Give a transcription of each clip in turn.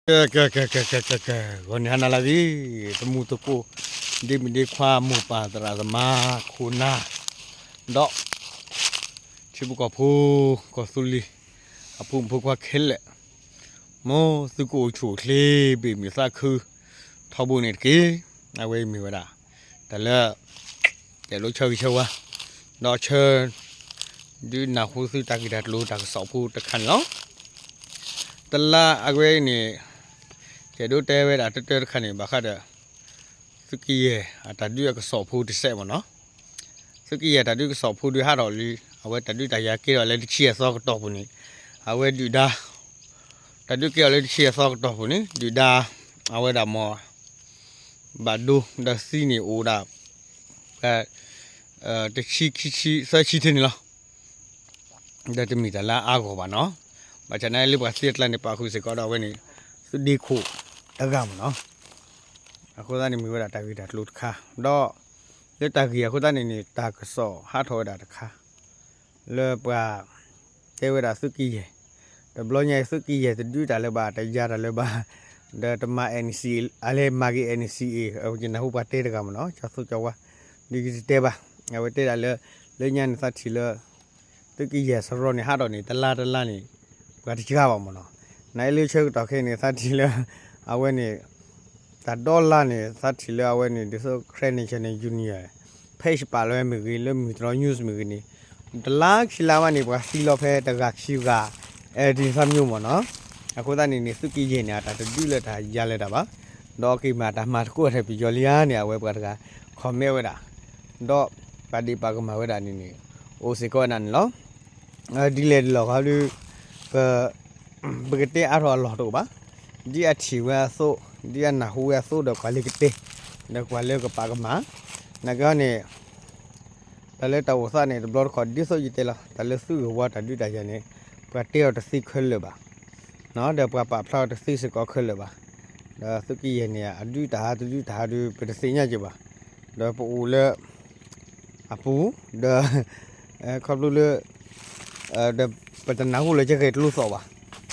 ကဲ ကဲ ကဲ ကဲ ကဲ ကဲ ကဲ ဂီၤန့ၣ်ဟါနၤလၢအဂ့ၤ, တမူသကိး ဒ့မုၣ်ဒ့ခွါ မိၢ်ပၢ်သရၣ်သမါ ခိၣ်နၢ် ဒီး ထံဖိကီၢ်ဖိ ကီၢ်သူလ့ၤ အဖိမုၣ်ဖိခွါခဲလၢာ်, မ်သုကအိၣ်ဆူၣ်အိၣ်ချ့ ဘ့ၣ်မုာ်သးခု ထီဘိန့ၣ်တက့ၢ်. အဝဲအံၤမ့ၢ်ဝဲဒၣ် တၢ်လၢ ယအဲၣ်ဒိးဆၢဂ့ၤဆၢဝါ ဒီးဆၢ ဒုးနၢ်ဟူသုတၢ်ဂ့ၢ်တၢ်ကျိၤတၢ်ကစီၣ်ဖိတခါန့ၣ်လီၤ. တလါအဝဲအံၤန့ၣ် ယအဲၣ်ဒိးတဲဝဲဒၣ်တၢတၢတခါန့ၣ် ဘၣ်ဃးဒီး သုးက့ယဲၢ်အတၢ်ဒုးအကစီၣ်ဖိတစဲးမ့ၢ်နီၤ. သုးက့ယဲၢ်တၢ်ဒုးကစီၣ်ဖိဒုးဟးထီၣ်လံ, အဝဲတၢ်ဒုးတၢ်ယၤကဲထီၣ်လၢတဆံအသီကတီၢ်ပူၤန့ၣ် အဝဲဒုၣ်ဒါ တၢ်ဒုးကဲထီၣ်လၢတဆံအသီကတီၢ်ပူၤန့ၣ် ဒုၣ်ဒါ အဝဲဒၣ်မ့ၢ် ဘၣ်ဒိဒီးသံန့ၣ် အိၣ်ဒၣ် တဆံခံဆံသၢဆံထဲန့ၣ်လီၤ. ဒီးတမ့ၢ်တၢ်လၢအါဂီၢ်ဘၣ်နီၤ. ဘၣ်ဆၣ်န့ၣ်လၢပှၤသံအကျါန့ၣ် ပာ်ဃုာ်စ့ၢ်ကီးဒီးအဝဲန့ၣ် သုးဒ့ခိၣ်တဂၤမ့ၢ်နီၤ. အဃိသတးန့ၣ်မ့ၢ်ဝဲဒၣ်တၢ်ဂ့ၢ်တၢ်ကျိၤတခါ, ဒီး လၢတၢ်ဂ့ၢ်အဃိသတးန့ၣ်န့ၣ် တၢ်ကစီၣ်ဟးထီၣ်ဝဲဒၣ်တခါ လၢပှၤ တဲဝဲဒၣ်သုးက့ယဲၢ်, တဘျီညါအံၤသုးက့ယဲၢ်တဒုးတၢ်လၢၤဘၣ် တယၤတၢ်လၢၤဘၣ်, ဒီးတမၤ NCA အလဲၤမၤက့ၤ NCA အဝဲက့ၤနၢ်ဟူပှၤတဲတဂၤမ့ၢ်နီၤ ကၠီသူကၠီဝါ ဒ်က့ၤတတဲဘၣ်, အဝဲတဲဒၣ်လၢ လၢညါန့ၣ်သးထံၣ်လၢ သုးက့ယဲၢ်စရီန့ၣ် ဟးထီၣ်န့ၣ် တလါတလါန့ၣ် ပှၤတစှၤဘၣ်မ့ၢ်နီၤ. နလၢဆၢကတီၢ်ခဲအံၤန့ၣ် သးထံၣ်လၢ အဝဲန့ၣ် တၢ်ဒီလါန့ၣ် သးထံၣ်လၢအဝဲန့ၣ် ဒ်သိး Karen National Union page ပာ်လီၤဝဲမ့ၢ်ဂ့ၤ လၢမုၢ်တြီ news မ့ၢ်ဂ့ၤန့ၣ် တလါခံလါမးန့ၣ် ပှၤသံလီၤဖဲတဂၤခံဂၤ အဲဒ်န့ၣ်သးမံၤမ့ၢ်နီၤ. အဃိသတးန့ၣ်န့ၣ် သုးက့ယဲၢ်န့ၣ် အတၢ်တဒုးလၢတၢ်ယၤလၢၤတၢ်ဘၣ်, ဒီးက့ၤမၤတၢ်မၤသကိးထဲပယီၤလံဧါန့ၣ် အဝဲပှၤတဂၤ comment ဝဲဒၣ်, ဒီးပာ်ဒ့ၣ်ပာ်ကမၣ်ဝဲဒၣ်န့ၣ်န့ၣ် အိၣ်စ့ၢ်ကီးဝဲဒၣ်န့ၣ်လီၤ. ဒ်လဲၣ်ဒ်လဲၣ်ဂ့ၤဒီး ပ ပကတဲအါထီၣ်အလီၢ်တအိၣ်ဘၣ်. ဒ်အထံၣ်ဝဲအသိး, ဒ်အနၢ်ဟူဝဲအသိးဒီးပှၤလၢကတဲ, ဒီးပှၤလၢကပာ်ကမၣ်, နာ်က့ဟီန့ၣ် တၢ်လၢတၢ်အိၣ်သးန့ၣ် တဘျီတခီၣ်ဒ်သိးယတဲလီၤ တၢ်လၢသုးဂ့ၢ်ဝီတၢ်ဒုးတၢ်ယၤန့ၣ် ပှၤတဲအီၤတသ့ခဲလၢာ်ဘၣ်, ဒီးပှၤပာ်ဖျါအီၤတသ့စ့ၢ်ကီးခဲလၢာ်ဘၣ်. ဒီးသုးက့ယဲၢ်န့ၣ် အဒုးတၢ်ဟါတဒုးတၢ်ဟါဒုး ပတသ့ၣ်ညါက့ၤဘၣ်. ဒီးပအိၣ်လၢ အပူၤ, ဒီး ခီဖျိလၢ ဒီးပတနၢ်ဟူလၢကဲဃဲၤတလိၣ်သီၣ်ဘၣ်.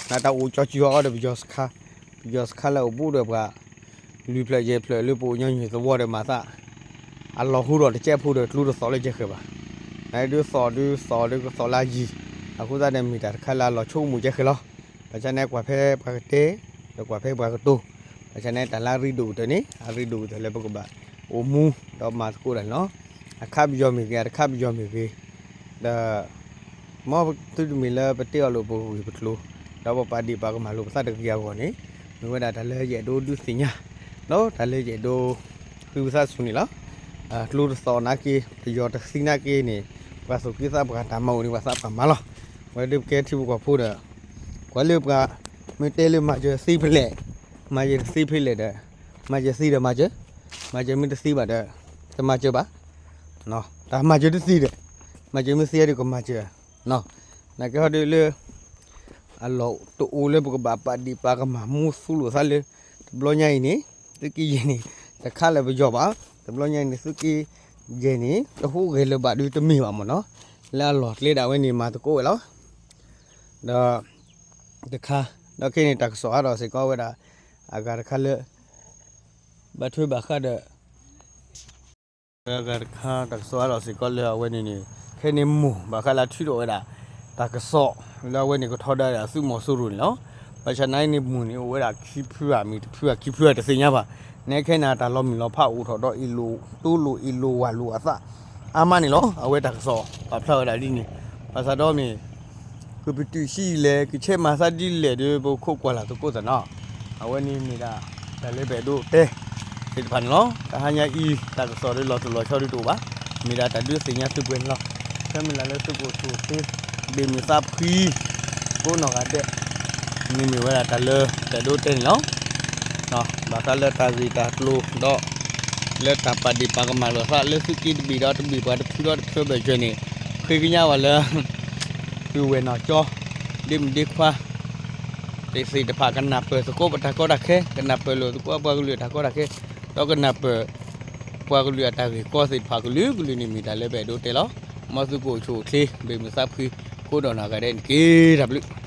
နတၢ်အိၣ်ကၠီကၠီအီၤဒီးပယီၤစခါ, ပယီၤစခါလၢအအိၣ်ဘူးဒီးပှၤ လွံၢ်ဖျၢၣ်ယဲၢ်ဖျၢၣ်လၢပအိၣ်ညီနုၢ်သဝီဒီးမၤသး အလီၢ်ဟူဒီးတကဲးဖိဒီးကျိတသီၣ်လၢကဲဃဲၤဘၣ်. နဒုးသီၣ်ဒုးသီၣ်ဒုးကသီၣ်လၢအယံၤ, အဃိသတးန့ၣ်မ့ၢ်တၢ်တခါလၢအလီၤဆိကမိၣ်ကဲဃဲၤလီၤ. ဘၣ်ဆၣ်န့ၣ်ကွၢ်ဖဲပှၤကတဲ, ဒီးကွၢ်ဖဲပှၤကတိၤ, ဘၣ်ဆၣ်န့ၣ်တၢ်လၢအရ့ဒိၣ်ကတၢၢ်န့ၣ် အရ့ဒိၣ်ကတၢၢ်လၢပကဘၣ်အိၣ်မူ ဒီးမၤသကိးတၢ်န့ၣ်လီၤ. အခါပယီၤမ့ၢ်ဂ့ၤ အတခါပယီၤမ့ၢ်ဂ့ၤ, ဒီး မ်သုတမ့ၢ်လၢပတဲအီၤလိာ်ပဂ့ၢ်ပကျိၤ, ဒီးပပာ်ဒ့ၣ်ပာ်ကမၣ်လိာ်ပသးတဂ့ၤအဂီၢ်န့ၣ်, မ့ၢ်ဝဲဒၣ်တၢ်လၢယအဲၣ်ဒိးဒုးသ့ၣ်ညါ, ဒီးတၢ်လၢယအဲၣ်ဒိးဃ့ဝံသးစူၤန့ၣ်လီၤ. ကျိတသီၣ်နာ်က့, ပယီၤတသံနာ်က့န့ၣ်, ပှၤသူၣ်က့သးပှၢ်တၢ်မၤအိၣ်န့ၣ် ပှၤသးပှၢ်မၤလီၤ. ဝဲဒၣ်ပကဲထံဖိကီၢ်ဖိဒီး, ကွၢ်လၢပှၤ မ့ၢ်တဲလၢမၤစၢၤသ့ဖဲလဲၣ်, မၤစၢၤတသ့ဖဲလဲၣ်ဒီး, မၤစၢၤသ့ဒီးမၤစၢၤ, မၤစၢၤမ့ၢ်တသ့ဘၣ်ဒီး, တမၤစၢၤဘၣ်. တၢ်မၤစၢၤတသ့ဒီး, မၤစၢၤမ့ၢ်သ့ဒီးကမၤစၢၤ, နာ်က့ဟီဒုးလၢ အလီၢ်တအိၣ်လၢပကဘၣ်ပာ်ဒ့ၣ်ပာ်ကမၣ်မူသူလိာ်သးလၢ တဘျီညါအံၤန့ၣ်, သုးက့ယဲၢ်န့ၣ် တခါလၢပယီၤဘၣ်, တဘျီညါအံၤန့ၣ် သုးက့ယဲၢ်န့ၣ် တဟူးဂဲၤလၢၤဘၣ်ဒုးတမ့ၢ်ဘၣ်မ့ၢ်နီၤ, လၢအလီၢ်ကျဲဒၣ်ဝဲန့ၣ်မၤသကိးဝဲလီၤ. ဒီး တခါ, ဒီးခဲအံၤန့ၣ် တၢ်ကစီၣ်ဟးထီၣ်စ့ၢ်ကီးဝဲဒၣ် အဂၤတခါလၢ ဘၣ်ထွဲဘၣ်ဃးဒီး အဂၤတခါ တၢ်ကစီၣ်ဟးထီၣ်စ့ၢ်ကီးလၢအဝဲန့ၣ်န့ၣ် ခဲန့ၣ်မိၢ်ဘၣ်ဃးလၢထုးထီၣ်ဝဲဒၣ် တၢ်ကစီၣ်လၢအဝဲန့ၣ်ကထီဒါဝဲဒၣ်သုးမီၤစိရိၤန့ၣ်လီၤ. ဘၣ်ဆၣ်နာ်က့န့ၣ်မိၢ်န့ၣ် အိၣ်ဝဲဒၣ်ခံဖုဧါ မ့ၢ်တဖုဧါ ခံဖုဧါ တသ့ၣ်ညါဘၣ်. နခဲန့ၣ် တၢ်လီၤမုၢ်လီၤဖးအိၣ်ထီၣ်ဒီးအ့ၣ်လိာ်တိလိာ်အ့ၣ်လိာ်ဝၢ်လိာ်အသး အါမးန့ၣ်လီၤ. အဝဲတၢ်ကစီၣ်ပာ်ဖျါဝဲဒၣ်ဒ်န့ၣ်, ဘၣ်ဆၣ်ဒီးမ့ၢ် ကပတုာ်ဆံးလဲၣ် ကဆဲးမၤသးဒ်လဲၣ်ဒီး ပခိးကွၢ်လၢ်သကိးသးနီၤ. အဝဲန့ၣ်မ့ၢ်ဒၣ် တၢ်လၢပအဲၣ်ဒိးတဲသ့ၣ်တဖၣ်န့ၣ်လီၤ. တဟါညါအံၤ တၢ်ကစီၣ်ဒီးလီၤတိၢ်လီၤဆီဒုးတအိၣ်ဘၣ်. မ့ၢ်ဒၣ်တၢ်ဒုးသ့ၣ်ညါသုပှဲၤန့ၣ်လီၤ. ဆၢမုၢ်လၢ်လၢသုကအိၣ်ဆူၣ်အိၣ်ချ့ ဘ့ၣ်မုၢ်သးဖှံ ကိးနီၢ်ဂၤဒဲး န့ၣ်မ့ၢ်ဝဲဒၣ်တၢ်လၢပအဲၣ်ဒိးတဲန့ၣ်လီၤ. ဘၣ်ဃးလၢတၢ်ဂ့ၢ်တၢ်ကျိၤဒီး လၢတၢ်ပာ်ဒ့ၣ်ပာ်ကမၣ်လိာ်သးလၢသုးက့တဘ့ၣ်ဒီးတဘ့ၣ် ပှၤတဖုဒီးတဖုဘၢၣ်စၢၤန့ၣ် ဃ့ကညးဝဲလၢ ပုၢ်ဝဲၢ်နီၢ်ကၠီ ဒ့မုၣ်ဒ့ခွါ သ့ၣ်တဖၣ်ကနၢ်ပၢၢ်သကိးပတၢ်ကီတၢ်ခဲ, ကနၢ်ပၢၢ်လိာ်သကိးပှၤကလုာ်အတၢ်ကီတၢ်ခဲ, ဒီးကနၢ်ပၢၢ် ပှၤကလုာ်အတၢ်ဂ့ၢ်ကီသ့ၣ်တဖၣ်ကလုာ်ကလုာ်န့ၣ်မ့ၢ်တၢ်လၢပအဲၣ်ဒိးတဲလီၤ. မ်သုကအိၣ်ဆူၣ်အိၣ်ချ့ ဘ့ၣ်မုၢ်သးဖှံ ကိးနီၢ်ဂၤဒဲးန့ၣ်တက့ၢ်. တၢ်ဘျုး